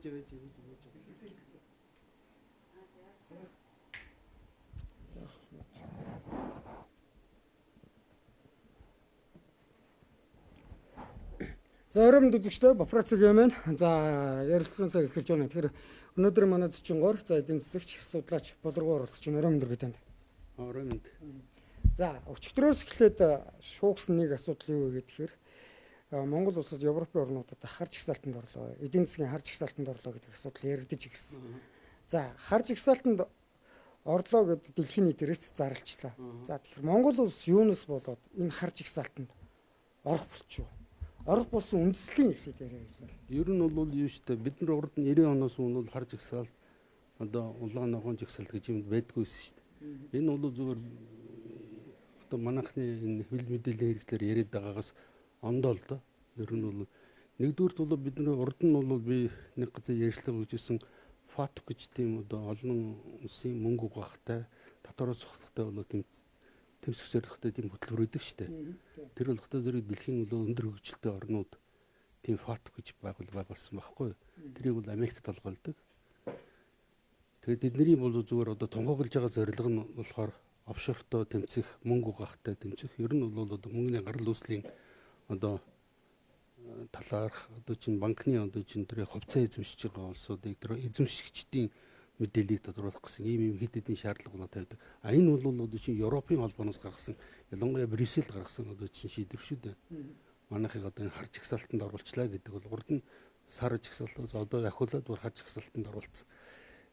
Ээж ээж ээж ээж. За оройн үзэгчдээ Папарацци юм байна. За ярилцлагын цаг эхэлж байна. Тэгэхээр өнөөдөр манай зочингоор за эдийн засагч, судлаач Болоргоо оролцож байна. Оройн өндөр гэдэг. Оройн мэнд. За өчигдрөөс эхлээд шуугсан нэг асуудал юу вэ гэхээр Монгол улсад Европын орнуудад хар жагсаалтанд орлоо. Эдийн засгийн хар жагсаалтанд орлоо гэдэг асуудал яригдаж ирсэн. За хар жагсаалтанд орлоо гэдэг дэлхийн нийтээрээс зарлчлаа. За тэгэхээр Монгол улс юунаас болоод энэ хар жагсаалтанд орох болчихов? Орох болсон үндслийн эхлээд яриа явуулаа. Ер нь бол юу шүү дээ. Бид нар урд нь 90 оноос өмнө бол хар жагсаалт одоо улаан ногоон жагсаалт гэж юм байдгүй байсан шүү дээ. Энэ бол зүгээр одоо манайхны энэ хэвлэл мэдээллийн хэрэгслээр яриад байгаагаас ондоо л доо. Ер нь бол нэгдүгüрт бол бид нар урд нь бол би нэг газар ярьцлага өгч ирсэн ФАТФ гэж тийм одоо олон улсын мөнгө угаахтай татвараа цогцлохтой бол тийм тэмцэх зорилготой тийм хөтөлбөр өгдөг шүү дээ. Тэр бол хата зэрэг дэлхийн бол өндөр хөгжилтэй орнууд тийм ФАТФ гэж байгуулсан байхгүй юу. Тэрийг бол Америк толгойлдог. Тэгээд тэдний бол зүгээр одоо тунхаглаж байгаа зорилго нь болохоор офшортой тэмцэх, мөнгө угаахтай тэмцэх. Ер нь бол одоо мөнгөний гарал үүслийн одоо талаарх одоо чинь банкны одоо чинь тэр хувьцаа эзэмшиж байгаа улсуудыг тэр эзэмшигчдийн мэдээллийг тодруулах гэсэн ийм ийм хэд хэдэн шаардлага болоо тавьдаг. А энэ бол одоо чинь Европын холбооноос гаргасан, ялангуяа Брюссельд гаргасан одоо чинь шийдвэр шүү дээ. Манайхыг одоо энэ хар жагсаалтанд оруулчлаа гэдэг бол урд нь сар жагсаалт одоо ахиулаад бүр хар жагсаалтанд оруулсан.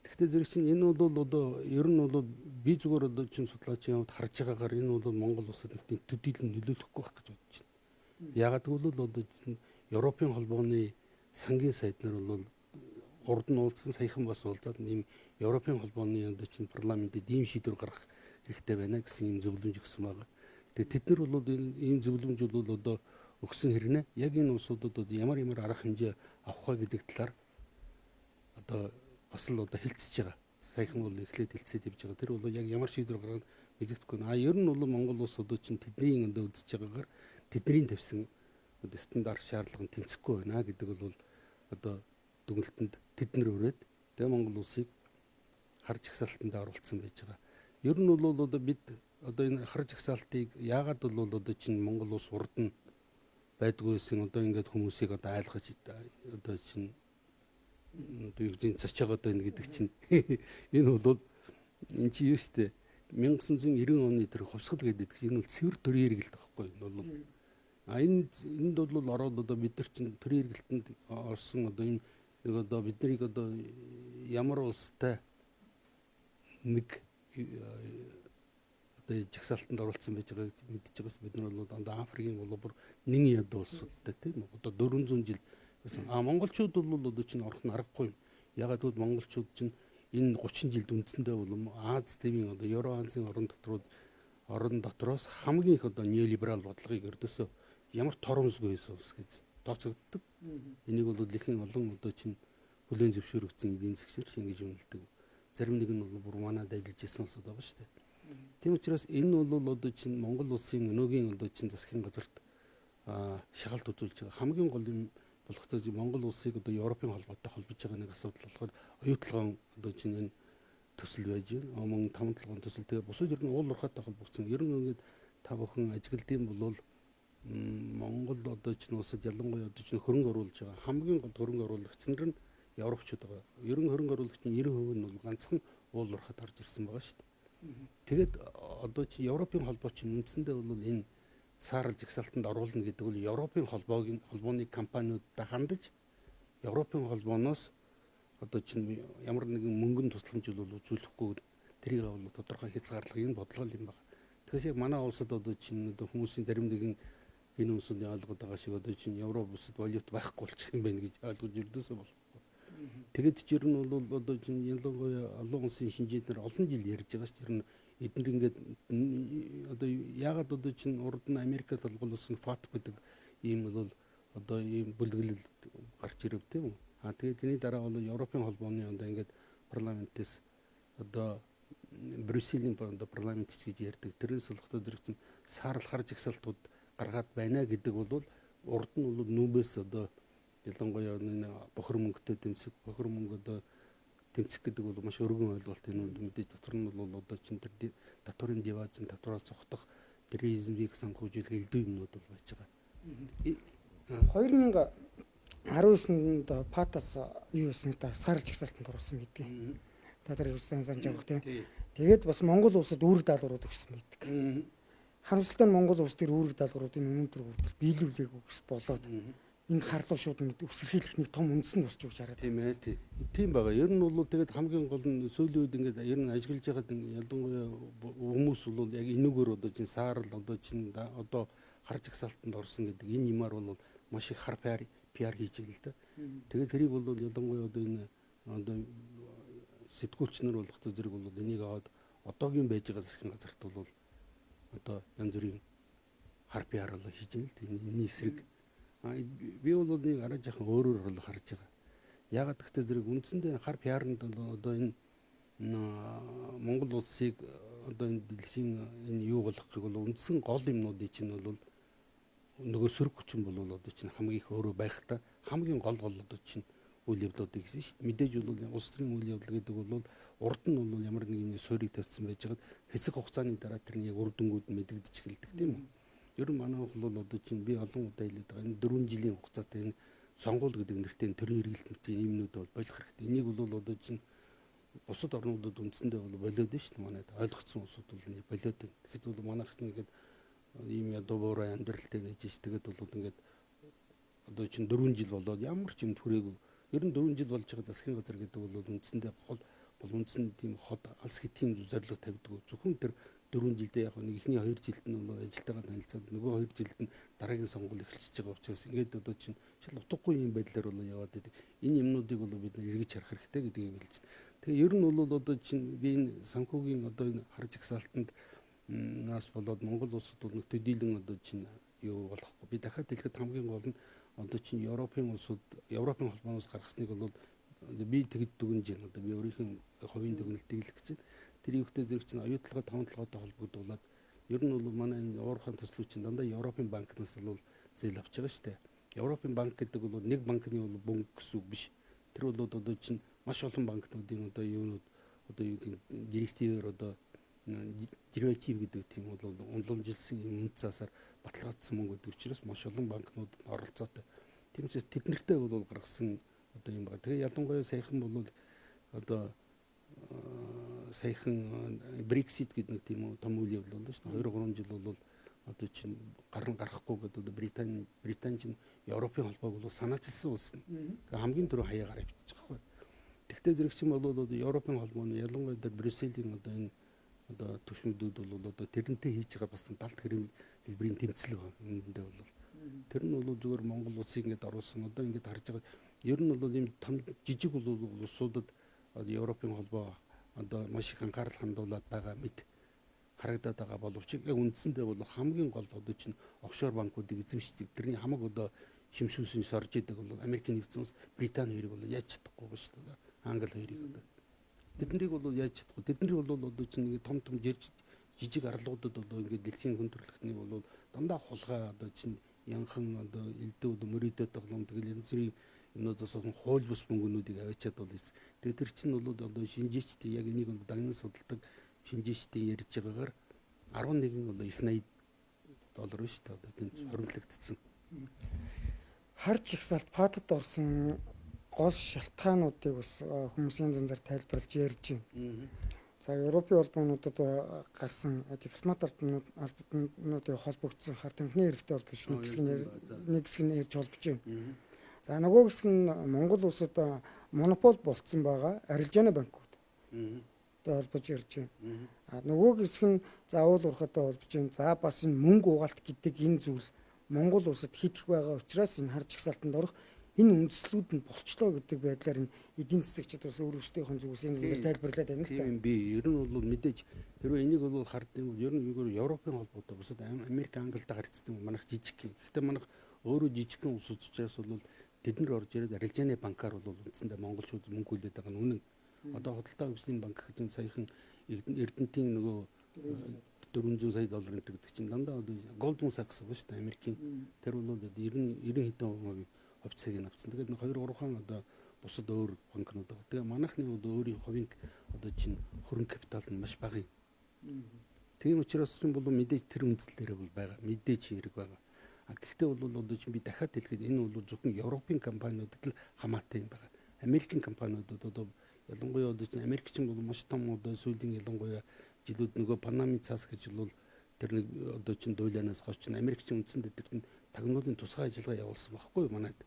Тэгэхдээ зэрэг чинь энэ бол одоо ер нь бол би зүгээр одоо чинь судлаачийн хувьд харж байгаагаар энэ бол Монгол улсад нэг тийм төдийлөн нөлөөлөхгүй байх гэж бодож байна. Яагаад гэвэл одоо чинь Европын холбооны сангийн сайд нар бол урд нь уулзсан, саяхан бас уулзаад ийм Европын холбооны одоо чинь парламентэд ийм шийдвэр гаргах хэрэгтэй байна гэсэн ийм зөвлөмж өгсөн байгаа. Тэгээд тэд нар бол энэ ийм зөвлөмж бол одоо өгсөн хэрнээ яг энэ улсуудад одоо ямар ямар арга хэмжээ авах вэ гэдэг талаар одоо бас л одоо хэлцэж байгаа. Саяхан бол эхлээд хэлцээд явж байгаа. Тэр бол яг ямар шийдвэр гаргах мэддэхгүй. А ер нь бол Монгол улс одоо чинь тэдний одоо үзэж байгаагаар тэдний тавьсан одоо стандарт шаардлага нь тэнцэхгүй байна гэдэг бол одоо дүгнэлтэнд тэд нар өрөөд тэгээ Монгол улсыг хар жагсаалтанд оруулсан байж байгаа. Ер нь бол одоо бид одоо энэ хар жагсаалтыг яагаад бол одоо чинь Монгол улс урд нь байдгүй байсан одоо ингээд хүмүүсийг одоо айлгаж одоо чинь одоо юу гэдэг цочоогоод байна гэдэг чинь энэ бол энэ чи юу штэ 1990 оны тэр хувьсгал гэдэг чинь энэ бол цэвэр төрийн эргэлт байхгүй энэ бол а энэ энд бол ороод одоо бид нар чинь төрийн эргэлтэнд орсон одоо энэ нэг одоо биднийг одоо ямар улстай нэг одоо жагсаалтанд оруулсан байж байгааг мэдж байгаас бид нар бол дандаа Африкийн бол бүр нэн яд улсуудтай тийм одоо 400 жил байсан. А монголчууд бол одоо чинь орох нь аргагүй юм. Ягаад гэвэл монголчууд чинь энэ 30 жилд үндсэндээ бол Аз тивийн одоо Евроазийн орон дотроос хамгийн их одоо неолиберал бодлогыг ердөөсөө ямар торомсгүй байсан улс гэж тооцогддог. Энийг бол дэлхийн олон одоо чинь хүлээн зөвшөөрөгдсөн эдийн засгчид ингэж үнэлдэг. Зарим нэг нь бол бүр манад ажиллаж исэн улсууд байгаа шүү дээ. Тийм учраас энэ бол одоо чинь Монгол улсын өнөөгийн одоо чинь засгийн газарт шахалт үзүүлж байгаа хамгийн гол юм болох зүйл Монгол улсыг одоо Европын холбоотой холбож байгаа нэг асуудал болохоор оюутлагын одоо чинь энэ төсөл байж байна. Мөн таван толгойн төсөл тэгээ бусад ер нь уул уурхайтай холбогдсон. Ер нь ингээд та бүхэн ажигладаг бол Монгол одоо чинь улсад ялангуяа одоо чинь хөрөнгө оруулж байгаа хамгийн гол хөрөнгө оруулагч нар нь европчууд байгаа. Ер нь хөрөнгө оруулагчийн 90% нь бол ганцхан уул уурхайд орж ирсэн байгаа шүү дээ. Тэгээд одоо чи Европын холбоо чинь үндсэндээ бол энэ саарал жагсаалтанд оруулна гэдэг бол Европын холбоогийн холбооны компаниудад хандаж Европын холбооноос одоо чинь ямар нэгэн мөнгөн тусламж бол үзүүлэхгүй тэрийг бол тодорхой хязгаарлах энэ бодлого юм байна. Тэгэхээр яг манай улсад одоо чинь одоо хүмүүсийн зарим нэгэн энэ хүмүүсийн ойлгоод байгаа шиг одоо чинь Европ улсад валют байхгүй болчих юм байна гэж ойлгож ирдээсээ болохгүй. Тэгээд ч ер нь бол одоо чинь ялангуяа олон улсын шинжээд нар олон жил ярьж байгаа ч ер нь эднэр ингээд одоо яагаад одоо чинь урд нь Америкт толгойлсон ФАТФ гэдэг ийм бол одоо ийм бүлэглэл гарч ирэв тийм үү. А тэгээд тэрний дараа бол Европын холбооны одоо ингээд парламентээс одоо Брюсселийн одоо парламент ч гэж ярьдаг. Тэрнээс болохдоо зэрэг чинь саарл хар жагсаалтууд гаргаад байна гэдэг бол урд нь бол нүүбээс одоо Ялангуяа энэ бохир мөнгөтэй тэмцэх, бохир мөнгө одоо тэмцэх гэдэг бол маш өргөн ойлголт. Энэ бол мэдээж татвар нь бол одоо чинь тэр татварын диваажин, татвараас зогтох терроризмыг санхүүжүүлэх элдв юмнууд бол байж байгаа. 2019-нд ПАТ-аас юу хийсэн л да, сар жагсаалтанд оруулсан байдаг. Та нар юусан санаж байгаа тийм. Тэгээд бас Монгол улсад үүрэг даалгаврууд өгсөн байдаг. Харамсалтай нь Монгол улс тэр үүрэг даалгавруудын өнөөдөр хүртэл биелүүлээгүй гэж болоод энэ харлуу шууд ингэ өсөрхийлэх нэг том үндэс нь болж өгч хараад. Тийм ээ, тий. Тийм байгаа. Ер нь бол тэгээд хамгийн гол нь сүүлийн үед ингээд ер нь ажиглаж байхад ялангуяа хүмүүс бол яг энүүгээр одоо чинь саарл одоо чинь одоо хар жагсаалтанд орсон гэдэг энэ юмар бол маш их хар PR хийж байгаа л да. Тэгээд тэрийг бол ялангуяа одоо энэ одоо сэтгүүлч нар болох зэрэг бол энийг аваад одоогийн байж байгаа засгийн газарт бол одоо янз бүрийн хар PR бол хийж байна л да. Энэ эсрэг би бол нэг арай жаахан өөрөөр бол харж байгаа. Яагаад гэвэл зэрэг үндсэндээ хар PR-нд бол одоо энэ Монгол улсыг одоо энэ дэлхийн энэ юу болгохыг бол үндсэн гол юмнуудыг чинь бол нөгөө сөрөг хүчин бол одоо чинь хамгийн их өөрөө байхдаа хамгийн гол гол одоо чинь үйл явдлуудыг хийсэн шүү дээ. Мэдээж бол улс төрийн үйл явдал гэдэг бол урд нь бол ямар нэгэн суурийг тавьсан байж байгаад хэсэг хугацааны дараа тэр нь яг үр дүнгууд нь мэдэгдэж эхэлдэг, тийм үү? Ер нь манай бол одоо чинь би олон удаа хэлээд байгаа энэ 4 жилийн хугацаатай энэ сонгуул гэдэг нэртэй төрийн эргэлт мэтийн юмнууд бол болох хэрэгтэй. Энийг бол одоо чинь бусад орнуудад үндсэндээ бол болиод байна шүү дээ. Манайд ойлгоцсон улсууд бол энийг болиод байна. Тэгэхэд бол манайх чинь ингээд ийм ядуу буурай амьдралтай байж ш. Тэгээд бол ингээд одоо чинь 4 жил болоод ямар ч юм түрээгүй. Ер нь 4 жил болж байгаа засгийн газар гэдэг бол үндсэндээ хол бол үндсэн тийм хот алс хэтийн зорилго тавьдаг. Зөвхөн тэр 4 жилдээ яг нэг эхний 2 жилд нь бол ажилтайгаа танилцаад нөгөө 2 жилд нь дараагийн сонгуул эхэлчихэж байгаа учраас ингээд одоо чинь шал утгагүй юм байдлаар бол яваад байдаг. Энэ юмнуудыг бол бид нар эргэж харах хэрэгтэй гэдгийг хэлж. Тэгээ ер нь бол одоо чинь би энэ санхүүгийн одоо энэ хар жагсаалтанд нас болоод Монгол улсад бол нэг төдийлөн одоо чинь юу болохгүй. Би дахиад хэлэхэд хамгийн гол нь одоо чинь Европын улсууд Европын холбооноос гаргасныг бол би тэгж дүгнэж байна. Одоо би өөрийнх нь хувийн дүгнэлтийг хэлэх гэж байна. Тэр юугтэй зэрэг чинь оюутлогоо таван толгойтой холбогдуулаад ер нь бол манай энэ уурхайн төслүүд чинь дандаа Европын банкнаас бол зээл авч байгаа шүү дээ. Европын банк гэдэг бол нэг банкны бол бөнгө гэсэн үг биш. Тэр бол одоо чинь маш олон банкнуудын одоо юунууд одоо юу гэдэг директивээр одоо дериватив гэдэг тийм бол уламжилсан юм үнэ цаасаар баталгаажсан мөнгө гэдэг учраас маш олон банкнуудад оролцоотой. Тийм учраас тэднэртэй бол гаргасан одоо юм байна. Тэгээ ялангуяа саяхан бол одоо саяхан Brexit гэдэг нэг тийм том үйл явдал боллоо шүү дээ. 2 3 жил бол одоо чинь гарan гарахгүй гэдэг одоо Британи чинь Европын холбоог бол санаачилсан улс. Тэгээ хамгийн түрүү хаяагаар авчиж байгаа байхгүй. Тэгвэл зэрэг чинь бол одоо Европын холбооны ялангуяа дээр Брюсселийн одоо энэ одоо түвшнүүдүүд бол одоо тэрнтэй хийж байгаа бас далд хэлбэрийн тэмцэл байна. Үүндээ бол тэр нь бол зүгээр Монгол улсыг ингээд оруулсан одоо ингээд харж байгаа. Ер нь бол ийм том жижиг бол улсуудад Европын холбоо одоо маш их анхаарал хандуулад байгаа мэт харагдаад байгаа боловч яг үндсэндээ бол хамгийн гол одоо чинь офшор банкуудыг эзэмшдэг тэрний хамаг одоо шимшүүсэн сорж идэг бол Америкийн нэгдсэн улс, Британи хоёрыг бол яаж чадахгүй байгаа шүү дээ. Англи хоёрыг одоо тэднийг бол яаж чадахгүй. Тэднийг бол одоо чинь нэг том том жижиг арлуудад бол ингээд дэлхийн хүн төрөлхтнийг бол дандаа хулгай одоо чинь янхан одоо элдв одоо мөрийдөө тоглоом тэгэл янз бүрийн юмнуудаас хууль бус мөнгөнүүдийг аваачаад бол ийц. Тэгээ тэр чинь бол одоо шинжээчдийн яг энийг бол дагнан судалдаг шинжээчдийн ярьж байгаагаар 11 бол их 80 доллар шүү дээ. Одоо тэнд хуримтлагдсан. Хар жагсаалт ПАТ-д орсон гол шалтгаануудыг бас хүмүүс янз янзаар тайлбарлаж ярьж байна. За Европын холбоонуудад гарсан дипломат албануудыг холбогдсон хар тамхины хэрэгтэй холбогдсон нэг хэсэг нь ярьж холбож байна. За нөгөө хэсэг нь Монгол улсад монопол болцсон байгаа арилжааны банкуд. Одоо холбож ярьж байна. А нөгөө хэсэг нь за уул уурхайтай холбож байна. За бас энэ мөнгө угаалт гэдэг энэ зүйл Монгол улсад хит их байгаа учраас энэ хар жагсаалтанд орох энэ үндслүүд нь болчлоо гэдэг байдлаар энэ эдийн засагчид бас өөр өөрсдийнхөө зүгээс янз янзаар тайлбарлаад байна л да. Тийм би ер нь бол мэдээж хэрвээ энийг бол хардсан бол ер нь юугаар Европын холбоотой бусад Америк, Англитай харьцдаг манайх жижиг. Гэхдээ манайх өөрөө жижигхэн улс учраас бол тэд нар орж ирээд арилжааны банкар бол үндсэндээ монголчууд мөнгө хүлээд байгаа нь үнэн. Одоо худалдаа хөгжлийн банк гэж энэ саяхан Эрдэнтийн нөгөө 400 сая доллар энэ гэдэг чинь дандаа одоо Goldman Sachs байгаа шүү дээ Америкийн. Тэр бол 90 90 хэдэн хувийн хувьцааг нь авсан. Тэгээд 2 3хан одоо бусад өөр банкнууд байгаа. Тэгээ манайхны одоо өөрийн хувийн одоо чинь хөрөнгө капитал нь маш бага юм. Тийм учраас чинь бол мэдээж тэр үндсэл дээрээ бол байгаа. Мэдээж хэрэг байгаа. А гэхдээ бол одоо чинь би дахиад хэлэхэд энэ бол зөвхөн Европын компаниудад л хамаатай юм байна. Америкийн компаниудад одоо ялангуяа одоо чинь Америк чинь бол маш том одоо сүүлийн ялангуяа жилүүд нөгөө Панамын цаас гэж бол тэр нэг одоо чинь дуйлаанаас хойш чинь Америк чинь үндсэндээ тэр чинь тагнуулын тусгай ажиллагаа явуулсан байхгүй юу манайд.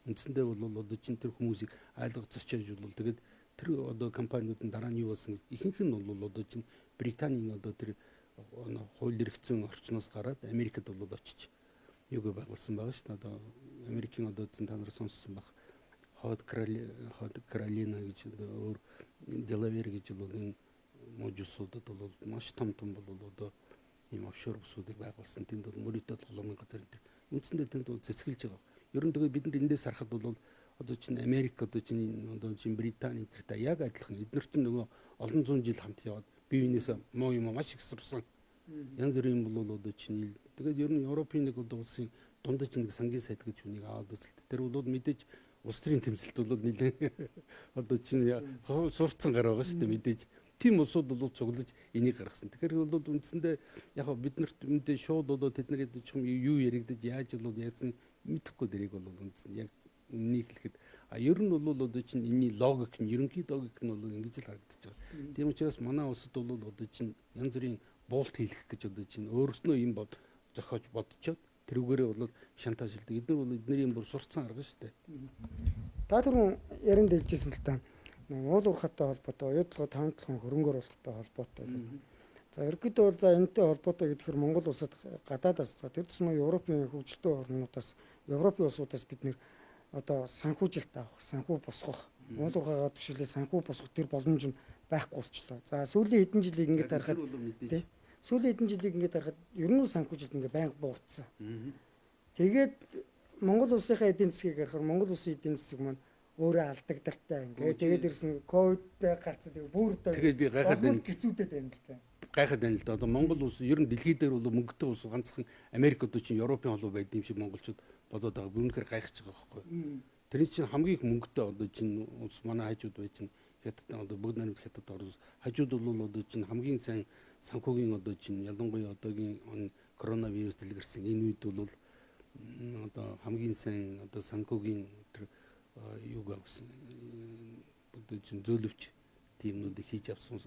Үндсэндээ бол одоо чинь тэр хүмүүсийг айлгаж зочоож бол тэгээд тэр одоо компаниуд нь дараа нь юу болсон ихэнх нь бол одоо чинь Британийн одоо тэр хууль эрх зүйн орчноос гараад Америкт бол очиж юуг байгуулсан байгаа шүү дээ. Одоо Америкийн одоо та нар сонссон баг Хот Каролина гэж одоо өөр Делавер гэж бол энэ мужусуудад бол маш том том бол одоо ийм офшор бүсүүдийг байгуулсан. Тэнд бол мөрөдөө толгомын газар энэ. Үндсэндээ тэнд бол цэцгэлж байгаа. Ер нь тэгээ бид нар эндээс харахад бол одоо чинь Америк одоо чинь Британи энэ тэртэй яг адилхан. Эднэр чинь нөгөө олон зуун жил хамт яваад бие биенээс муу юм маш их сурсан. Янз бүрийн бол одоо чинь тэгээд ер нь Европын нэг одоо улсын дундаж нэг сангийн сайд гэж үнийг аваад үзэлт. Тэр бол мэдээж улс төрийн тэмцэлт бол нэлээд одоо чинь сурцсан гар байгаа шүү дээ мэдээж. Тийм улсууд бол цуглаж энийг гаргасан. Тэгэхээр бол үндсэндээ яг бид нарт мэдээ шууд одоо тэдний юу яригдаж яаж бол яасан мэдэхгүй дэрийг бол үндсэн яг үннийг хэлэхэд а ер нь бол одоо чинь энэний логик нь ерөнхий логик нь бол ингэж л харагдаж байгаа. Тийм учраас манай улсад бол одоо чинь янз бүрийн буулт хийлгэх гэж одоо чинь өөрснөө юм бод зохиож бодцоод тэрүүгээрээ бол шантаажилдаг. Эдгээр бол эдний юм бүр сурцсан арга шүү дээ. Та түрүүн ярин дэлжсэн л та. Уул уурхайтай холбоотой, оюутлогоо 5 7 хөрөнгө оруулалттай холбоотой гэдэг. За ерөнхийдөө бол за энэтэй холбоотой гэхээр Монгол улсад гадаадаас за тэр тусмаа Европын хөгжилтэй орнуудаас, Европын улсуудаас бид нэр одоо санхүүжилт авах, санхүү босгох, уул уурхайгаа түшиглээ санхүү босгох тэр боломж нь байхгүй болчлоо. За сүүлийн хэдэн жилийг ингээд харахад тий сүүлийн хэдэн жилийг ингээд харахад ер нь санхүүжилт ингээд байнга буурдсан. Тэгээд Монгол улсынхаа эдийн засгийг харахаар Монгол улсын эдийн засаг маань өөрөө алдагдaltaй ингээд тэгээд ирсэн ковидтай гарцсан тэгээд бүр одоо тэгээд би гайхаад байна. Хэцүүдэд байна л та. Гайхаад байна л да. Одоо Монгол улс ер нь дэлхий дээр бол мөнгөтэй улс ганцхан Америк одоо чинь Европын холбоо байд юм шиг монголчууд бодоод байгаа. Үнэхээр гайхаж байгаа байхгүй. Тэр чинь хамгийн их мөнгөтэй одоо чинь улс манай хажууд байж чинь Хятад одоо бүгд найрамд Хятад орсон. Хажууд бол одоо чинь хамгийн сайн санхүүгийн одоо чинь ялангуяа одоогийн коронавирус дэлгэрсэн энэ үед бол одоо хамгийн сайн одоо санхүүгийн тэр юуг авсан одоо чинь зөөлөвч тиймнүүдийг хийж авсан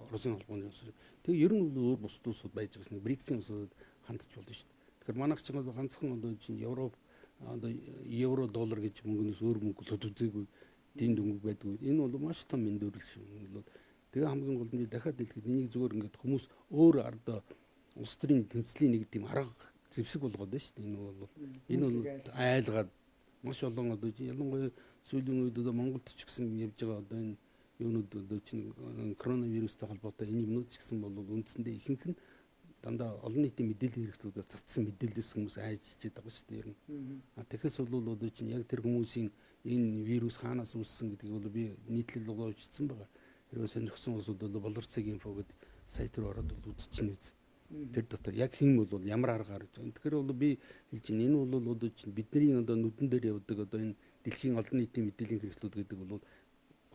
Оросын холбооны улс. Тэгээ ер нь бол өөр бусад улсууд байж байгаас нэг БРИКС-ийн улсууд хандж болно шүү дээ. Тэгэхээр манайх чинь одоо ганцхан одоо чинь Европ одоо евро доллар гэж мөнгөнөөс өөр мөнгө л үзээгүй тийм дүнг байдгүй. Энэ бол маш том эндүрэл шүү. Энэ бол тэгээ хамгийн гол нь би дахиад хэлэхэд энийг зүгээр ингээд хүмүүс өөр ард улс төрийн тэмцлийн нэг тийм арга зэвсэг болгоод байна шүү дээ. Энэ бол айлгаад маш олон одоо ялангуяа сүүлийн үед одоо Монголд ч гэсэн явж байгаа одоо энэ юунууд одоо чинь коронавирустай холбоотой энэ юмнууд ч гэсэн бол үндсэндээ ихэнх нь дандаа олон нийтийн мэдээллийн хэрэгслүүдээр цацсан мэдээлэлээс хүмүүс айж хичээд байгаа шүү дээ ер нь. А тэгэхээс бол одоо чинь яг тэр хүмүүсийн энэ вирус хаанаас үүссэн гэдгийг бол би нийтлэл рүү өчсөн байгаа. Хэрвээ сонирхсан улсууд бол Болорцыг инфо гэдэг сайт руу ороод бол үзчихнэ үз. Тэр дотор яг хэн бол ямар аргаар гэж. Тэгэхээр бол би хэлж байна. Энэ бол одоо чинь бидний одоо нүдэн дээр явдаг одоо энэ дэлхийн олон нийтийн мэдээллийн хэрэгслүүд гэдэг бол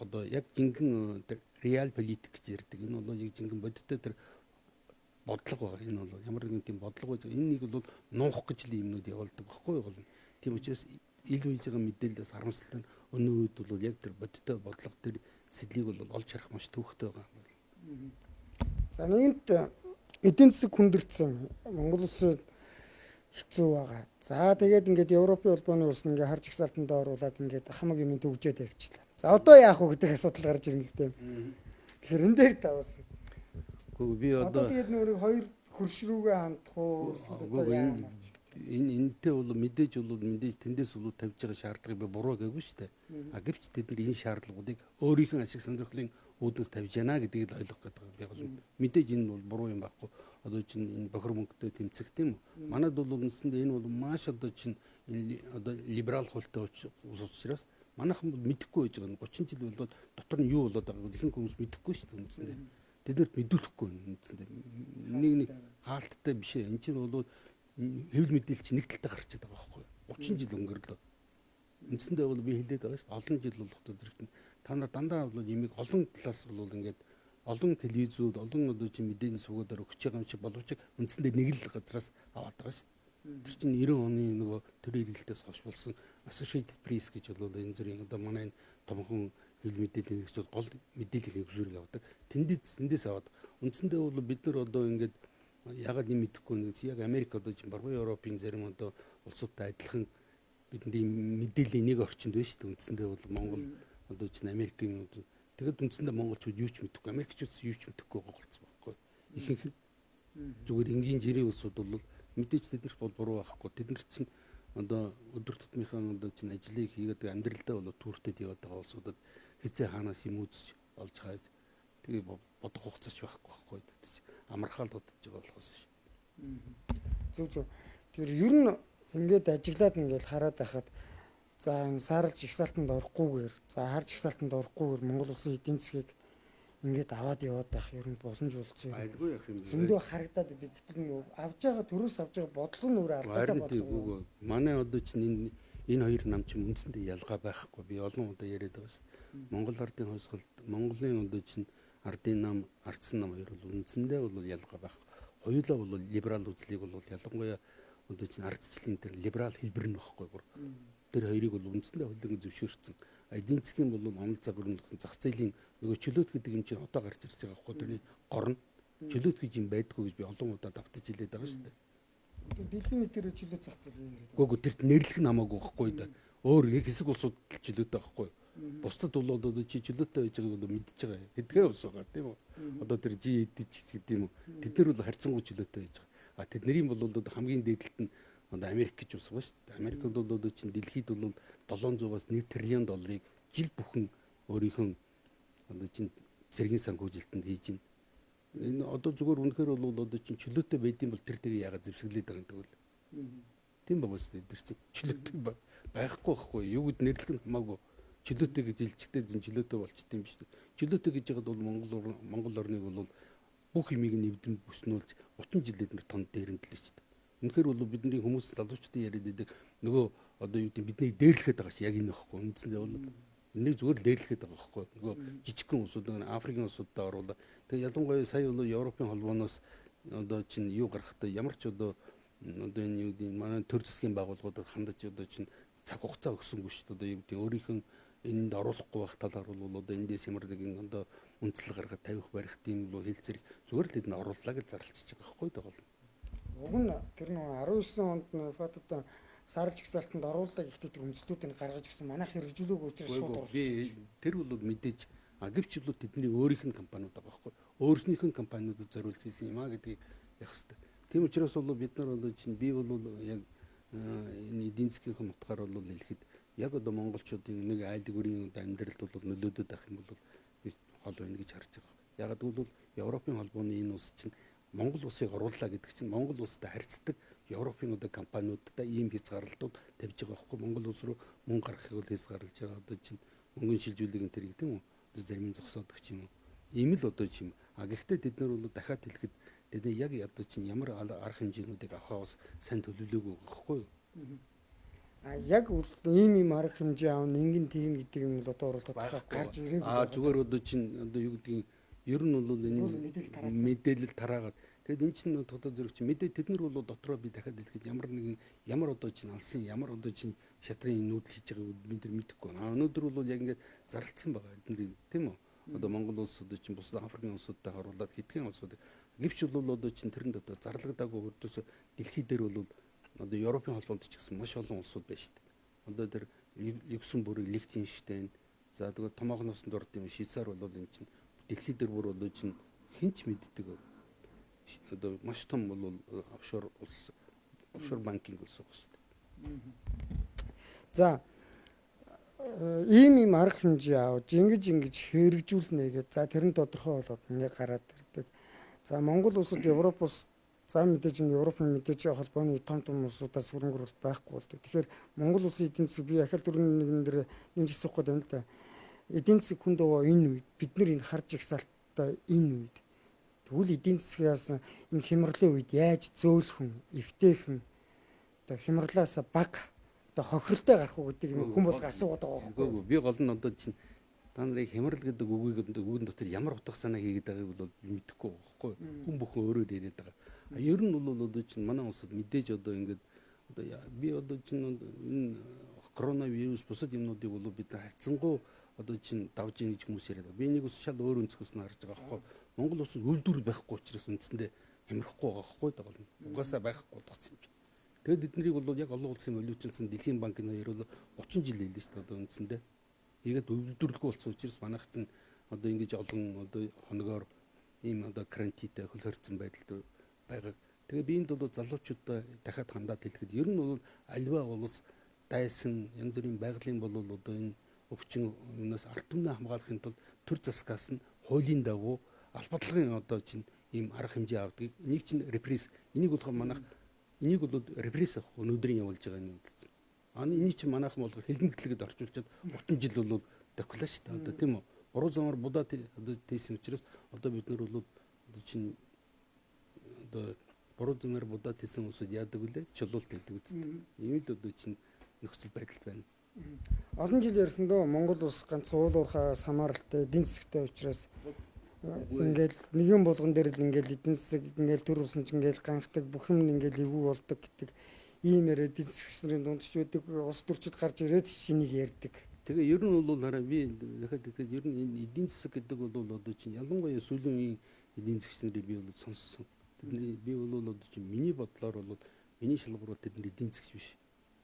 одоо яг жинхэнэ реал политик гэж ярьдаг. Энэ бол яг жинхэнэ бодиттой тэр бодлого байгаа. Энэ бол ямар нэгэн тийм бодлого байж байгаа. Энэ нэг бол нуух гэж л юмнууд явуулдаг байхгүй юу гол нь. Тийм учраас ил үеж байгаа мэдээлэлээс харамсалтай нь өнөө үед бол яг тэр бодиттой бодлого тэр сэдлийг бол олж харах маш төвөгтэй байгаа. За нэгэнт эдийн засаг хүндэрсэн Монгол улсын хэцүү байгаа. За тэгээд ингээд Европын холбооны улс ингээд хар жагсаалтанд оруулаад ингээд хамаг юм төгжээд явчихлаа. За одоо яах вэ гэдэг асуудал гарч ирнэ л дээ. Тэгэхээр энэ дээр та бас Үгүй би одоо тэгээд нөр хоёр хөрш рүүгээ хандах уу? Үгүй энэ энэтэй бол мэдээж тэндээс бол тавьж байгаа шаардлагыг би буруу гээгүй шүү дээ. А гэвч тэд нар энэ шаардлагуудыг өөрийнх нь ашиг сонирхлын үүднээс тавьж яана гэдгийг л ойлгох гэдэг би бол мэдээж энэ бол буруу юм байхгүй. Одоо чинь энэ бохир мөнгөтэй тэмцэх тийм үү? Манайд бол үндсэндээ энэ бол маш одоо чинь энэ одоо либерал хуультай улс учраас манайхан бол мэдэхгүй байж байгаа нь 30 жил болоод дотор нь юу болоод байгааг ихэнх хүмүүс мэдэхгүй шүү дээ үндсэндээ. Тэднэрт мэдүүлэхгүй үндсэндээ. Нэг хаалттай биш ээ. Энэ чинь бол хэвлэл мэдээлэл чинь нэг талтай гарчаад байгаа байхгүй юу? 30 жил өнгөрлөө. Үндсэндээ бол би хэлээд байгаа шүү дээ. Олон жил болох зэрэгт та нар дандаа бол имийг олон талаас бол ингээд олон телевизүүд, олон одоо чи мэдээний сувгуудаар өгч байгаа юм чи боловч үндсэндээ нэг л газраас аваад байгаа шүү дээ. Тэр чинь 90 оны нөгөө төрийн эргэлтээс хойш болсон Associated Press гэж бол энэ зүрийн одоо манай энэ томхон хэвлэл мэдээллийн хэрэгсүүд гол мэдээллийн хэрэгсүүрийг авдаг. Тэндээс аваад үндсэндээ бол бид нар одоо ингээд ягаад юм мэдэхгүй нэг яг Америк одоо чинь баруун Европын зарим одоо улсуудтай адилхан бидний мэдээллийн нэг орчинд байна шүү дээ. Үндсэндээ бол Монгол одоо чинь Америкийн тэгэд үндсэндээ монголчууд юу ч мэдэхгүй, америкчууд юу ч мэдэхгүй болцсон байхгүй. Ихэнх нь зүгээр энгийн жирийн улсууд бол мэдээж тэднэрт бол буруу байхгүй. Тэд нар чинь одоо өдөр тутмынхаа одоо чинь ажлыг хийгээд амьдралдаа бол түүртэд яваад байгаа улсуудад хизээ хаанаас юм үзэж олж хайж тэгээ бодох хугацаач байхгүй байхгүй. Тэд чинь амархаал бодож байгаа болохоос ш. Зөв зөв. Тэр ер нь ингээд ажиглаад ингээд хараад байхад за энэ саарл жагсаалтанд орохгүйгээр, за хар жагсаалтанд орохгүйгээр Монгол улсын эдийн засгийг ингээд аваад яваад байх ер нь боломж болсон юм. Айлгүй явах юм бэ? Зөндөө харагдаад идэв. Гэтэл нөгөө авж байгаа төрөөс авж байгаа бодлого нь өөр алдаатай бодлого. Манай одоо чинь энэ хоёр нам чинь үндсэндээ ялгаа байхгүй. Би олон удаа яриад байгаа шүү дээ. Монгол ардын хойсголт, Монголын одоо чинь ардын нам, ардсан нам хоёр бол үндсэндээ бол ялгаа байхгүй. Хоёулаа бол либерал үзлийг бол ялангуяа одоо чинь ардчлалын тэр либерал хэлбэр нь байхгүй бүр. Тэр хоёрыг бол үндсэндээ хоёуланг зөвшөөрсөн. Эдийн засгийн бол онол загвар нь зах зээлийн нөгөө чөлөөт гэдэг юм чинь одоо гарч ирж байгаа байхгүй, тэрний гор нь чөлөөт гэж юм байдгүй гэж би олон удаа давтаж хэлээд байгаа шүү дээ. Дэлхийн нийтээр чөлөөт зах зээл юм гэдэг. Үгүй тэрт нэрлэх нь хамаагүй байхгүй да. Өөр хэсэг улсууд чөлөөтэй байхгүй. Бусдад бол одоо чи чөлөөтэй байж байгааг одоо мэдж байгаа. Хэдгээр улс байгаа тийм үү? Одоо тэр G7 гэдэг юм уу? Тэд нар бол харьцангуй чөлөөтэй байж байгаа. А тэдний бол одоо хамгийн дээдлэлт нь одоо Америк гэж улс ба шүү дээ. Америк бол одоо чинь дэлхийд бол 700-аас 1 триллион долларыг жил бүхэн өөрийнхөө одоо чинь цэргийн санхүүжилтэнд хийж байна. Энэ одоо зүгээр үнэхээр бол одоо чинь чөлөөтэй байдсан бол тэр тэгээ яагаад зэвсэглээд байгаа юм тэгвэл. Тийм байгаа шүү дээ. Тэр чинь чөлөөтэй байхгүй байхгүй. Юу гэд нэрлэх нь хамаагүй. Чөлөөтэй гэж хэлчихтэй зин чөлөөтэй болчт юм биш үү. Чөлөөтэй гэж яагаад бол Монгол орныг бол бүх юмыг нэвдэм бүснүүлж 30 жил эднэр тон дээрэмдлээ шүү дээ. Үнэхээр бол бидний хүмүүс залуучдын яриад байдаг нөгөө одоо юу гэдэг биднийг дээрлэхэд байгаа чи яг энэ байхгүй. Үндсэндээ бол энийг зүгээр л дээрлэхэд байгаа байхгүй. Нөгөө жижигхэн улсууд Африкийн улсуудтай оруулаа. Тэгээ ялангуяа сая бол Европын холбооноос одоо чинь юу гаргахтай ямар ч одоо энэ юу гэдэг манай төр засгийн байгууллагуудад хандаж одоо чинь цаг хугацаа өгсөнгүй шүү дээ. Одоо юу гэдэг өөрийнх нь энд оруулахгүй байх талаар бол одоо эндээс ямар нэгэн одоо үндсэл гаргаад тавих барих тийм бол хэлцэрэг зүгээр л энд орууллаа гэж зарлчихж байгаа байхгүй даа. Уг нь тэр нөгөө 19 онд Фатад саарл жагсаалтанд орууллаа гэхдээ тэр үндслүүдийг гаргаж ирсэн манайх хэрэгжүүлээгүй учраас шууд оруулж. Би тэр бол мэдээж гэвч бол тэдний өөрийнх нь компаниуд байгаа байхгүй. Өөрснийх нь компаниудад зориулж хийсэн юм а гэдгийг явах хэрэгтэй. Тийм учраас бол бид нар одоо чинь би бол яг энэ эдийн засгийн утгаар бол хэлэхэд яг одоо монголчуудын нэг айлг бүрийн одоо амьдралд бол нөлөөдөд байх юм бол хол байна гэж харж байгаа. Яг гэвэл Европын холбооны энэ улс чинь Монгол улсыг орууллаа гэдэг чинь Монгол улстай харьцдаг Европын одоо компаниудтай ийм хязгаарлалтууд тавьж байгаа байхгүй. Монгол улс руу мөнгө гаргахыг бол хязгаарлаж байгаа. Одоо чинь мөнгөний шилжүүлэг энэ төр гэдэг юм уу? Зарим нь зогсоодог ч юм уу. Ийм л одоо чим. А гэхдээ тэд нар бол дахиад хэлэхэд тэд яг одоо чинь ямар арга хэмжээнүүдийг авахаа бас сайн төлөвлөөгүй байгаа байхгүй юу? А яг ийм арга хэмжээ аавна, ингэн тийм гэдэг юм бол одоо бол тодорхой гарч ирээгүй. А зүгээр одоо чинь одоо юу гэдгийг ер нь бол энэ мэдээлэл тараагаад тэгэд эн чинь тодорхой зэрэг чинь мэдээ тэд нар бол дотроо би дахиад хэлэхэд ямар нэгэн ямар одоо чинь алсын ямар одоо чинь шатрын нүүдэл хийж байгааг бид нар мэдэхгүй. А өнөөдөр бол яг ингээд зарлцсан байгаа эдний тийм үү? Одоо Монгол улс одоо чинь бусад Африкийн улсуудтай харуулад хэдхэн улсууд гэвч бол одоо чинь тэрэн дотор зарлагдаагүй хөрдөөс дэлхий дээр бол одоо Европын холбоонд ч гэсэн маш олон улсууд байна шүү дээ. Одоо тэр Люксембург, Лихтенштейн, за тэгээд томоохноос дурд юм Швейцар бол энэ чинь дэлхий дээр бүр одоо чинь хэн ч мэддэг одоо маш том бол офшор улс, офшор банкинг улс байгаа шүү дээ. За ийм арга хэмжээ авч ингэж хэрэгжүүлнэ гэж за тэр нь тодорхой болоод ингээ гараад ирдэг. За Монгол улсад Европ улс за мэдээж энэ Европын мэдээж холбооны том том улсуудаас хөрөнгө оруулалт байхгүй болдог. Тэгэхээр Монгол улсын эдийн засаг би ахал 4-1 дээр нэмж асуух гээд байна л да. Эдийн засаг хүнд овоо энэ үед бид нар энэ хар жагсаалттай энэ үед тэгвэл эдийн засгаас энэ хямралын үед яаж зөөлхөн, эвтэйхэн одоо хямралаас бага одоо хохиролтой гарах уу гэдэг юм хүн болго асуугаад байгаа байхгүй. Үгүй, би гол нь одоо чинь та нарыг хямрал гэдэг үгийг үгэн дотор ямар утга санаа хийгээд байгааг бол мэдэхгүй байгаа байхгүй. Хүн бүхэн өөрөөр яриад байгаа. Ер нь бол одоо чинь манай улсад мэдээж одоо ингээд одоо би одоо чинь энэ коронавирус бусад юмнуудыг бол бид хайцсангуу одоо чинь давж ийн гэж хүмүүс яриад байгаа. Би нэг ус шал өөр өнцгөөс нь харж байгаа байхгүй. Монгол улсад үйлдвэр байхгүй учраас үндсэндээ хямрахгүй байгаа байхгүй даа. Угаасаа байхгүй болгоцсон юм чинь. Тэгээд эднэрийг бол яг олон улсын валютчилсан Дэлхийн банкны хоёр бол 30 жил хэллээ шүү дээ одоо үндсэндээ. Игээд үйлдвэрлэхгүй болсон учраас манайх чинь одоо ингэж олон одоо хоногоор ийм одоо карантинтай хөл хорцсон байдалд байгаа. Тэгээ би энд бол залуучуудаа дахиад хандаад хэлэхэд ер нь бол альва улс дайсан янз бүрийн байгалийн бол одоо энэ өвчин юунаас ард түмнээ хамгаалахын тулд төр засгаас нь хуулийн дагуу албадлагын одоо чинь ийм арга хэмжээ авдгийг энийг чинь репресс энийг болохоор манайх энийг бол репресс авах өнөөдрийн явуулж байгаа юм. Энийг чинь манайхан болохоор хилмигдлэгэд орчуулчаад 30 жил бол давхлаа шүү дээ. Одоо тийм үү? Буруу замаар будаа одоо тийсэн учраас одоо бид нар бол одоо чинь одоо буруу замаар будаа тийсэн улсууд яадаг вүлээ? Чулуулт гэдэг үсттэй. Ийм л одоо чинь нөхцөл байдал байна. Олон жил ярьсан дөө Монгол улс ганц уул уурхаас хамааралтай эдийн засгтай учраас ингээл нэгэн болгон дээр л ингээл эдийн засаг ингээл төр улсан ч ингээл ганхдаг бүх юм ингээл эвгүй болдог гэдэг ийм яриа эдийн засгч нарын дунд ч байдаг, улс төрчид гарч ирээд ч энийг ярьдаг. Тэгээ ер нь бол хараа би дахиад тэгээд ер нь энэ эдийн засаг гэдэг бол одоо чинь ялангуяа сүүлийн үеийн эдийн засгч нарыг би бол сонссон. Тэдний би бол одоо чинь миний бодлоор бол миний шалгуур бол тэд нар эдийн засгч биш.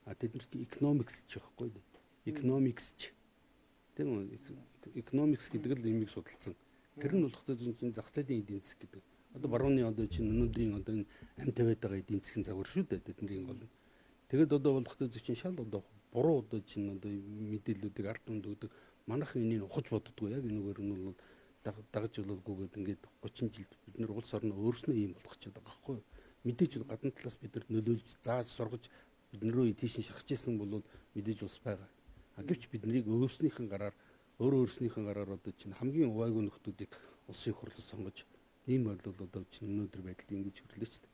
А тэд нар чинь economics ч байхгүй дээ. Economics ч тийм үү? Economics гэдэг л юмыг судалсан. Тэр нь болох чинь зах зээлийн эдийн засаг гэдэг. Одоо барууны одоо чинь өнөөдрийн одоо энэ ам тавиад байгаа эдийн засгийн загвар шүү дээ тэдний гол нь. Тэгэд одоо болох чинь шал одоо буруу одоо чинь одоо мэдээллүүдийг ард түмэнд өгдөг. Манайхан энийг ухаж боддгоо яг энэгээр нь бол дагаж болоогүйгээд ингээд 30 жил бид нар улс орноо өөрснөө ийм болгочоод байгаа байхгүй юу? Мэдээж бол гадна талаас бид нарт нөлөөлж зааж сургаж бид нарөө тийш нь шахаж исэн бол мэдээж улс байгаа. А гэвч бид нарыг өөрснийхэн гараар өөрснийхэн гараар одоо чинь хамгийн увайгүй нөхдүүдийг улсын хурлд сонгож ийм бол одоо чинь өнөөдөр байдалд ингэж хөрлөө шүү дээ.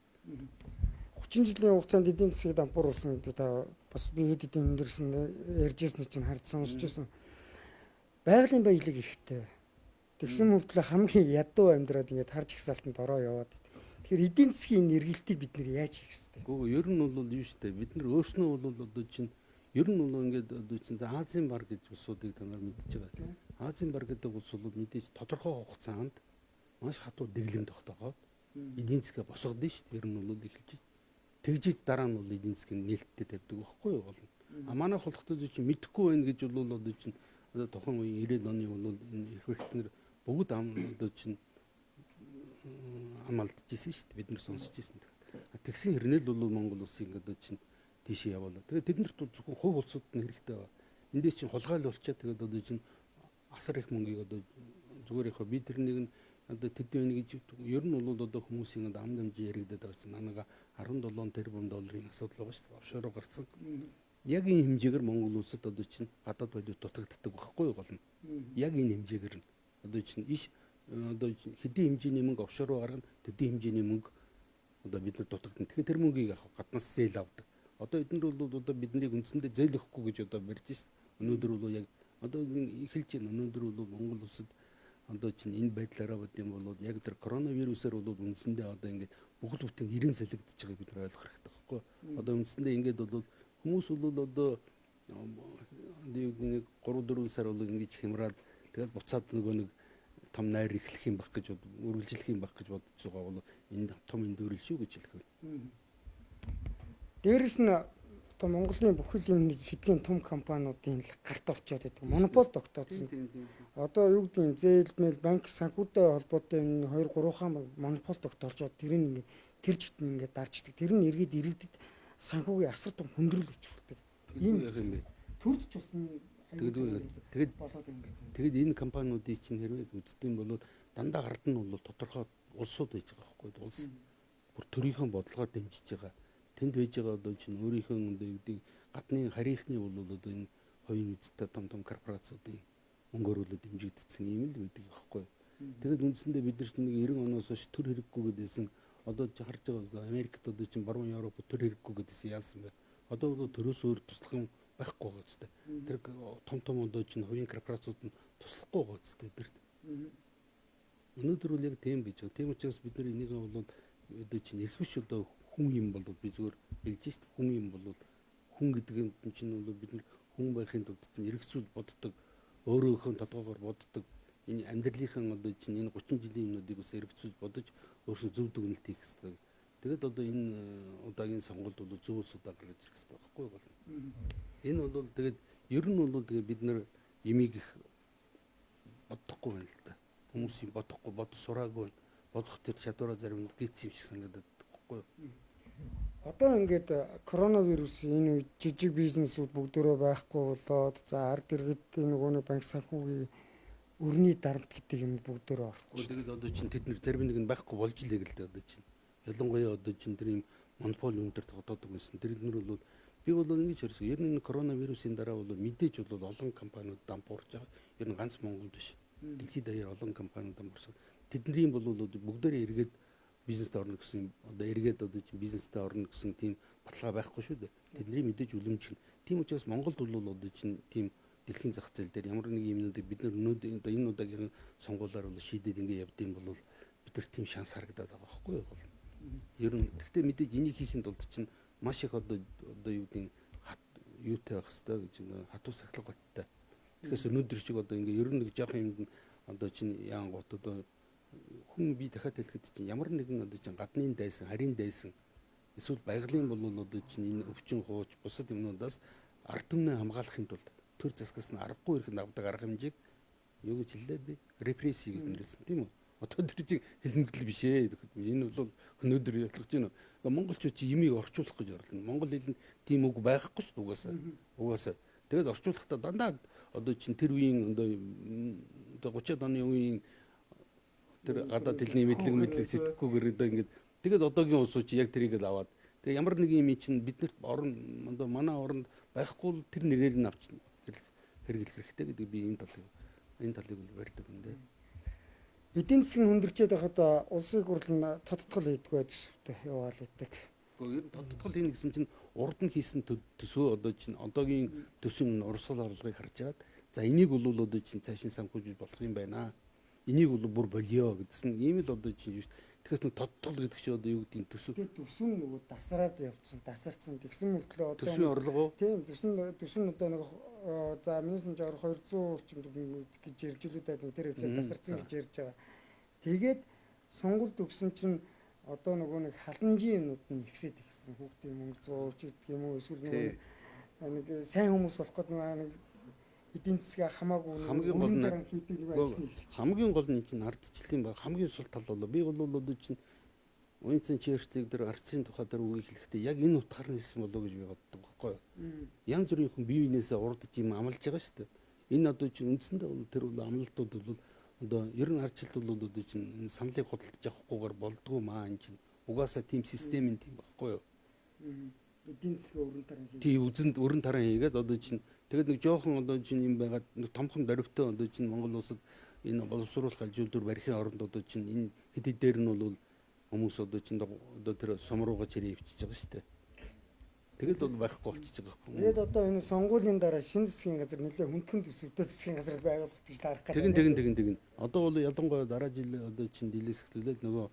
30 жилийн хугацаанд эдийн засгийг дампууруулсан гэдэг та бас би хэд хэдэн өндөрсөн ярьжсэн чинь харж сонсч байсан. Байгалийн баялаг ихтэй. Тэгсэн мөртлөө хамгийн ядуу амьдраад ингээд харж ихсалтанд ороо яваад. Тэгэхээр эдийн засгийн эргэлтийг бид нэр яаж хийх вэ? Үгүй ер нь бол юу шүү дээ. Бид нар өөрснөө бол одоо чинь ер нь бол ингээд одоо чинь Азийн бар гэж улсуудыг та нар мэдж байгаа. Азийн бар гэдэг улс бол мэдээж тодорхой хугацаанд маш хатуу дэглэм тогтоогоод эдийн засгаа босгодсон шүү дээ. Ер нь бол эхэлж тэгжиж дараа нь бол эдийн засгийн нээлттэй тавьдаг байхгүй юу гол нь. А манайх болох чинь мэдэхгүй байна гэж бол одоо чинь одоо тухайн үеийн 90-ад оны бол энэ эрх баригч нар бүгд ам одоо чинь ам алдчихсэн шүү дээ. Бид нар сонсч ирсэн. Тэгсэн хэрнээ л бол Монгол улсын одоо чинь тийшээ явуулаа. Тэгээд тэднэрт бол зөвхөн хувь улсууд нь хэрэгтэй байна. Эндээс чинь хулгайл болчоод тэгээд одоо чинь асар их мөнгийг одоо зүгээр яг би тэрнийг нь одоо тэд байна гэж ер нь бол одоо хүмүүсийн одоо ам дамжин яригдаад байгаа чинь нанаага 17 тэрбум долларын асуудал байгаа шүү дээ. Офшороо гарсан. Яг энэ хэмжээгээр Монгол улсад одоо чинь гадаад валют дутагддаг байхгүй юу гол нь. Яг энэ хэмжээгээр нь одоо чинь иш одоо хэдийн хэмжээний мөнгө офшороо гаргана, төдий хэмжээний мөнгө одоо бид нар дутагдана. Тэгэхээр тэр мөнгийг яг гаднаас зээл авдаг. Одоо эднэр бол одоо биднийг үндсэндээ зээл өгөхгүй гэж одоо барьж шít. Өнөөдөр бол яг одоо эхэлж байна. Өнөөдөр бол Монгол улсад одоо чинь энэ байдлаараа бод юм бол яг тэр коронавирусаар бол үндсэндээ одоо ингээд бүгд бүтэн эрен солигдож байгааг бид нар ойлгох хэрэгтэй байхгүй. Одоо үндсэндээ ингээд бол хүмүүс бол одоо нэг 3 4 сар бол ингэж хямраад тэгэл буцаад нөгөө нэг том найр эхлэх юм баг гэж үргэлжлэх юм баг гэж бодож байгаа бол энэ том эндүрэл шүү гэж хэлэх байна. Дээрэс нь одоо Монголын бүхэл юм нэг хэдгийн том компаниудын л гарт орчоод байдаг. Монопол тогтооцсон. Одоо юу гэдэг нь зээл мэл банк санхүүтэй холбоотой юм 2 3 хаан монопол тогтоолжоод тэр нь ингээд тэр чигт нь ингээд дарждаг. Тэр нь эргээд иргэдэд санхүүгийн асар том хүндрэл учруулдаг. Ийм юм бэ. Төрд ч бас тэгээд болоод юм. Тэгээд энэ компаниудыг чинь хэрвээ үздэг юм бол дандаа гард нь бол тодорхой улсууд байж байгаа байхгүй юу? Улс бүр төрийнхөө бодлогоор дэмжиж байгаа. Тэнд байж байгаа одоо чинь өөрийнхөө одоо юу гэдэг гадны харийнхны бол одоо энэ хувийн эзэдтэй том том корпорациудын мөнгөөр бол дэмжигдсэн юм л байдаг байхгүй юу? Тэгээд үндсэндээ бид нар чинь нэг 90 оноос хойш төр хэрэггүй гэдээсэн одоо харж байгаа Америкт одоо чинь баруун Европ төр хэрэггүй гэдээсэн яасан бэ? Одоо бол төрөөс өөр туслах юм байхгүй байгаа зү. Тэр том том одоо чинь хувийн корпорациуд нь туслахгүй байгаа зү тэднэрт. Өнөөдөр бол яг тийм байж байгаа. Тийм учраас бид нар энийг бол одоо чинь эрх биш одоо хүн юм бол би зүгээр хэлж шít хүн юм бол хүн гэдэг юм чинь бол бид нар хүн байхын тулд чинь эргэцүүл боддог, өөрөөхөө тодгоогоор боддог. Энэ амьдралынхаа одоо чинь энэ 30 жилийн юмнуудыг бас эргэцүүл бодож өөрсдөө зөв дүгнэлт хийх хэрэгтэй. Тэгээд одоо энэ удаагийн сонголт бол зөв улсуудаа гаргаж ирэх хэрэгтэй байхгүй юу? Энэ бол тэгээд ер нь бол тэгээд бид нар эмийг их бодохгүй байна л да. Хүмүүс юм бодохгүй, бодож сураагүй байна. Бодох тэр чадвараа зарим нь гүйц юм шиг санагдаад байхгүй юу? Одоо ингээд коронавирусын энэ үед жижиг бизнесүүд бүгдөө байхгүй болоод за ард иргэдийн нөгөө нэг банк санхүүгийн өрний дарамт гэдэг юм бүгдөө орчих. Тэгээд одоо чинь тэд нэр зарим нэг нь байхгүй болж лээ гэлээ одоо чинь. Ялангуяа одоо чинь тэр юм монополь өндөр тогтоодог байсан. Тэр нэр бол би бол ингэж харсан. Ер нь энэ коронавирусын дараа бол мэдээж бол олон компаниуд дампуурч байгаа. Ер нь ганц Монголд биш. Дэлхийд даяар олон компаниуд дампуурсан. Тэдний бол бүгдээрээ эргээд бизнест орно гэсэн одоо эргээд одоо чинь бизнестэй орно гэсэн тийм баталгаа байхгүй шүү дээ. Тэдний мэдээж үлэмж. Тийм учраас Монголд бол одоо чинь тийм дэлхийн зах зээл дээр ямар нэг юмнуудыг бид нар өнөөдөр одоо энэ удаагийн сонгуулиар бол шийдээд ингэ явдсан бол бид нар тийм шанс харагдаад байгаа байхгүй юу? Ер нь гэхдээ мэдээж энийг хийхин тулд чинь маш их одоо юу гэдэг юутай байх хэвээр гэж хатуу сахилга баттай. Тэгэхээр өнөөдөр шиг одоо ингэ ер нь нэг жоохон юмд одоо чинь яангууд одоо хүн би дахиад хэлэхэд чинь ямар нэгэн одоо чинь гадны дайсан, харийн дайсан эсвэл байгалийн бол одоо чинь энэ өвчин хууч бусад юмнуудаас ард түмнээ хамгаалахын тулд төр засгаас нь аргагүй ирэхэд авдаг арга хэмжээг юу гэж хэллээ би? Репресси гэж нэрлэсэн тийм үү? Одоо тэр чинь хэлмэгдэл биш ээ. Энэ бол өнөөдөр ялгаж байна. Монголчууд чи ямиг орчуулах гэж орлоо. Монгол хэлэнд тийм үг байхгүй шүү дээ угаасаа. Угаасаа. Тэгээд орчуулахдаа дандаа одоо чинь тэр үеийн одоо 30-аад оны үеийн тэр гадаад хэлний мэдлэг сэтгэхгүйгээр одоо ингээд тэгээд одоогийн улсууд чи яг тэрийг л аваад тэгээд ямар нэг юм чинь биднэрт орон одоо манай оронд байхгүй тэр нэрээр нь авч хэрэглэх хэрэгтэй гэдэг би энэ талыг бол барьдаг юм дээ. Эдийн засгийн хүндэрчээд байхад улсын хурл нь тодтгол хийдэггүй төсөвтэй яваал идэг. Гэхдээ ер нь тодтгол хийнэ гэсэн чинь урд нь хийсэн төсөө одоо чинь одоогийн төсвийн урсгал орлогыг харж агаад за энийг бол одоо чинь цаашин санхүүжиж болох юм байна. Энийг бол бүр болио гэдсэн ийм л одоо чинь тэгэхээр нэг тодтгол гэдэг чинь одоо юу гэдгийг төсөв. Тэгээд төсөн нөгөө дасраад явцсан, дасарцсан тэгсэн мөртлөө одоо төсвийн орлого тийм төсөн одоо нэг за миний санджаар 200 орчим гэж ярьж илүү даа тэр хэвцээ дасарцсан гэж ярьж байгаа. Тэгээд сонгуульд өгсөн чинь одоо нөгөө нэг халамжийн юмнууд нь ихсээд ихсэн. Хүүхдийн мөнгө зууч гэдэг юм уу эсвэл нөгөө нэг сайн хүмүүс болох гээд нэг эдийн засгаа хамаагүй хамгийн гол нь хамгийн гол нь чинь ардчлалын баг хамгийн сул тал болоо. Би бол одоо чинь Уинстон Черчиллийг тэр ардчлалын тухай тэр үгийг хэлэхдээ яг энэ утгаар нь хэлсэн болоо гэж би боддог байхгүй юу. Янз бүрийн хүн бие биенээсээ урдж юм амлаж байгаа шүү дээ. Энэ одоо чинь үндсэндээ бол тэр бол амлалтууд бол одоо ер нь ардчлалт бол одоо чинь энэ саналыг худалдаж авахгүйгээр болдгоо маа энэ чинь угаасаа тийм систем нь тийм байхгүй юу. Эдийн засгийн өрн таран хийгээд. Тийм үзэнд өрн таран хийгээд одоо чинь тэгээд нэг жоохон одоо чинь юм байгаад нэг томхон дөрвтэй одоо чинь Монгол улсад энэ боловсруулах альж үйлдвэр барихын оронд одоо чинь энэ хэд хэдээр нь бол хүмүүс одоо чинь одоо тэр сум руугаа чирээ ивчиж байгаа шүү дээ. Тэгэл бол байхгүй болчихж байгаа байхгүй. Тэгээд одоо энэ сонгуулийн дараа шинэ засгийн газар нэлээ хүндхэн төсөвтэй засгийн газар байгуулах гэж харах гэдэг. Тэгин. Одоо бол ялангуяа дараа жил одоо чинь дийлээс эхлүүлээд нөгөө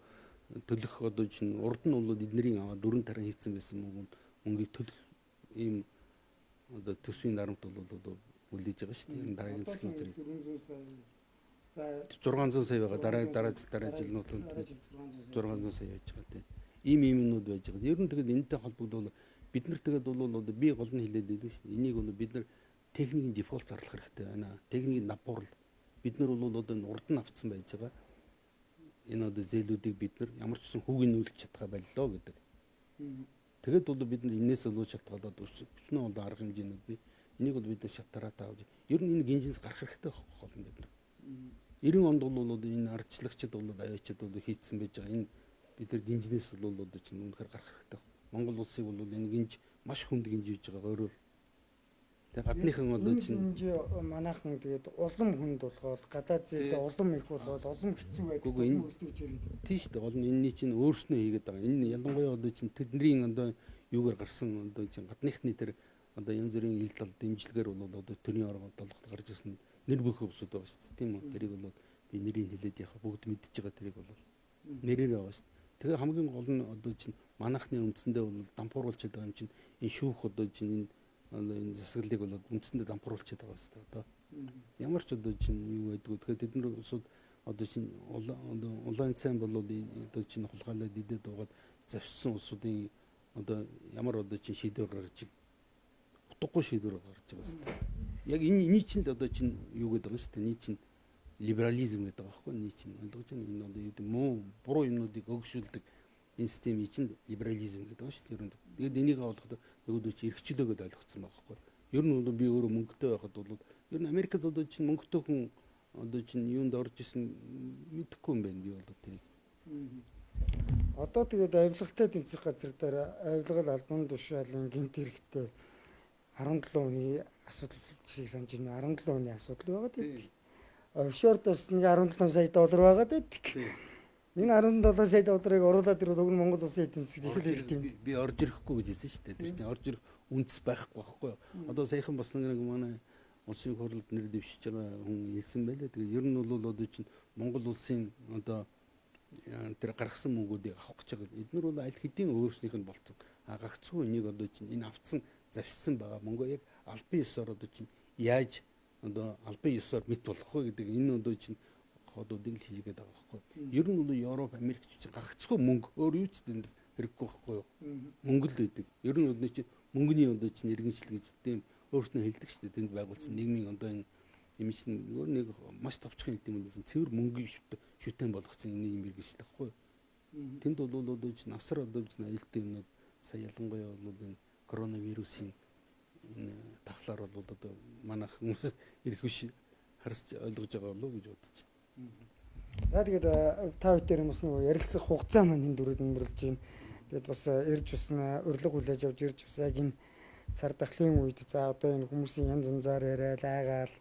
төлөх одоо чинь урд нь бол эднэрийн аваад дөрөн таран хийцэн байсан мөнгийг төлөх ийм одоо төсвийн дарамт бол одоо үлдээж байгаа шүү дээ. Дараагийн засгийн газрыг 400 сая. За 600 сая байгаа. Дараа жил нутанд 600 сая байж байгаа тийм. Ийм юмнууд байж байгаа. Ер нь тэгээд энэтэй холбогдвол бид нар тэгээд бол одоо би гол нь хэлээд байдаг шүү дээ. Энийг бол бид нар техникийн дефолт зарлах хэрэгтэй байна. Техникийн напуурл бид нар бол одоо энэ урд нь авцсан байж байгаа. Энэ одоо зээлүүдийг бид нар ямар ч гэсэн хүүг нь үлдэж чадхаа боллоо гэдэг. Тэгээд бол бид нар энээс бол шалтгаалаад өчнөө бол арга хэмжээнүүд би энийг бол бид нар шат тараатаа авч ер нь энэ гинжинс гарах хэрэгтэй байхгүй гол нь бид нар. 90 онд бол одоо энэ ардчлагчид бол авиачид бол хийцэн байж байгаа. Энэ бид нар гинжнээс бол одоо чинь үнэхээр гарах хэрэгтэй. Монгол улсыг бол энэ гинж маш хүнд гинж хийж байгаа өөрөө. Тэгээ гадныхан одоо чинь манайхан тэгээд улам хүнд болгоод гадаад зээлээ улам их болгоод улам хэцүү байдаг өөрсдөө гэж яриад. Тийм шүү дээ. Гол нь энэний чинь өөрснөө хийгээд байгаа. Энэ ялангуяа одоо чинь тэдний одоо юугаар гарсан одоо чинь гадныхны тэр одоо янз бүрийн ил тал дэмжлэгээр бол одоо төрийн оргон толгод гарч ирсэн нэр бүх өвсүүд байгаа шүү дээ. Тийм үү? Тэрийг бол би нэрийг хэлээд яхаа бүгд мэдчихэж байгаа тэрийг бол нэрээр байгаа шүү дээ. Тэгээ хамгийн гол нь одоо чинь манайхны үндсэндээ бол дампууруулж байгаа юм чинь энэ шүүх одоо чинь энэ энэ засаглалыг бол үндсэндээ дампууруулж байгаа шүү дээ. Одоо ямар ч одоо чинь юу байдгүй. Тэгэхээр тэд нар улсууд одоо чинь улаан цайн бол одоо чинь хулгайлаад идээд дуугаад завссан улсуудын одоо ямар одоо чинь шийдвэр гаргаж утгагүй шийдвэр гаргаж байгаа шүү дээ. Яг энэ чинь л одоо чинь юу гэдэг байгаа шүү дээ. Энэ чинь либерализм гэдэг байгаа байхгүй. Энэ чинь ойлгож байна. Энэ одоо юу гэдэг муу буруу юмнуудыг өгшүүлдэг энэ системийг чинь либерализм гэдэг байгаа шүү дээ. Ер нь тэгээд энийг ойлгохдоо нөгөөдөө чи эрхчлөө гэдээ ойлгоцсон байгаа байхгүй. Ер нь бол би өөрөө мөнгөтэй байхад бол ер нь Америкт одоо чинь мөнгөтэй хүн одоо чинь юунд орж исэн мэдэхгүй юм байна би бол тэрийг. Одоо тэгээд авилгатай тэнцэх газар дээр авилгал албан тушаалын гэмт хэрэгтэй 17 оны асуудал шиг санаж байна. 17 оны асуудал байгаад байдаг. Офшорд бас нэг 17 сая доллар байгаад байдаг. Энэ 17 сая долларыг оруулаад ирвэл уг нь Монгол улсын эдийн засагт их хэрэгтэй юм. Би орж ирэхгүй гэж хэлсэн шүү дээ. Тэр чинь орж ирэх үндэс байхгүй байхгүй юу? Одоо саяхан бас нэг манай улсын хурлд нэр дэвшиж байгаа хүн хэлсэн байлаа. Тэгээ ер нь бол одоо чинь Монгол улсын одоо тэр гаргасан мөнгүүдийг авах гэж байгаа. Эднэр бол аль хэдийн өөрснийх нь болцсон. А гагцхүү энийг одоо чинь энэ авцсан завшсан байгаа мөнгөө яг албан ёсоор одоо чинь яаж одоо албан ёсоор мэт болох вэ гэдэг энэ одоо чинь ходуудыг л хийгээд байгаа байхгүй. Ер нь бол Европ, Америк чинь гагцхүү мөнгө өөр юу ч тэнд хэрэггүй байхгүй юу? Мөнгө л байдаг. Ер нь одоо чинь мөнгөний одоо чинь иргэншил гэж тийм өөрснөө хэлдэг шүү дээ. Тэнд байгуулсан нийгмийн одоо энэ юм чинь өөр нэг маш товчхон хэлдэг юм бол цэвэр мөнгөний шүтэн болгоцсон энэ юм иргэншил байхгүй юу? Тэнд бол одоо чинь асар одоо чинь аюултай юмнууд сая ялангуяа бол энэ коронавирусын энэ тахлаар бол одоо манайх хүмүүс ирэх биш харж ойлгож байгаа болов уу гэж бодож байна. За тэгээд та хоёр дээр бас нэг ярилцах хугацаа маань энэ дөрөд өндөрлөж байна. Тэгээд бас ирж бас урилга хүлээж авч ирж бас яг энэ цар тахлын үед за одоо энэ хүмүүсийн янз янзаар яриад айгаал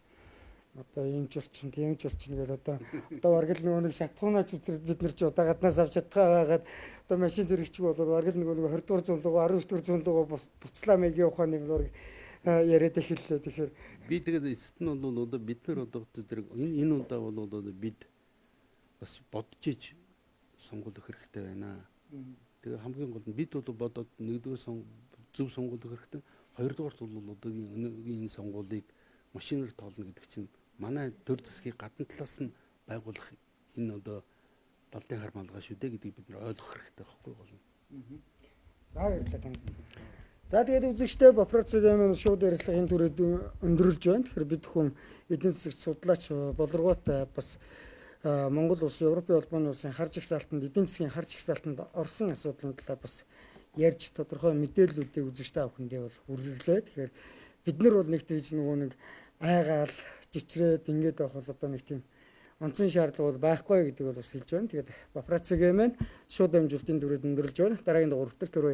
одоо ийм ч болчин тийм ч болчин гэдэг одоо бараг л нөгөө нэг шатхуунаач бид нар ч одоо гаднаас авч чадхаа байгаад одоо машин дэрэгчг бол бараг л нөгөө нэг 20 дугаар зуун руу 19 дугаар зуун руу буцлаа маягийн ухааны зураг яриад эхэллээ. Тэгэхээр би тэгээд эцэст нь бол одоо бид нар одоо зэрэг энэ удаа бол одоо бид бас бодож ич сонгуулах хэрэгтэй байна. Тэгээ хамгийн гол нь бид бол бодоод нэгдүгээр зөв сонгуулах хэрэгтэй. Хоёрдугаарт бол одоогийн энэ сонгуулийг машинаар тоолно гэдэг чинь манай төр засгийг гадна талаас нь байгуулах энэ одоо балдын хар малгай шүү дээ гэдгийг бид нар ойлгох хэрэгтэй байхгүй гол нь. За баярлалаа танд. За тэгээд үзэгчдээ Папарацци-гийн шууд ярилцлагын түрээд өндөрлж байна. Тэгэхээр бид хүн эдийн засагт судлаач Болоргот бас Монгол улс Европын холбооны улсын хар жагсаалтанд эдийн засгийн хар жагсаалтанд орсон асуудлын талаар бас ярьж тодорхой мэдээллүүдийг үзэгчдээ авах хүндээ бол хүргэлээ. Тэгэхээр бид нар бол нэг тэгж нөгөө нэг айгаал жичрээд ингээд байх бол одоо нэг тийм онцон шаардлага бол байхгүй гэдэг бол бас хэлж байна. Тэгээд Папарацци-гийн маань шууд дамжуултын түрээд өндөрлж байна. Дараагийн дугаар хүртэл түр.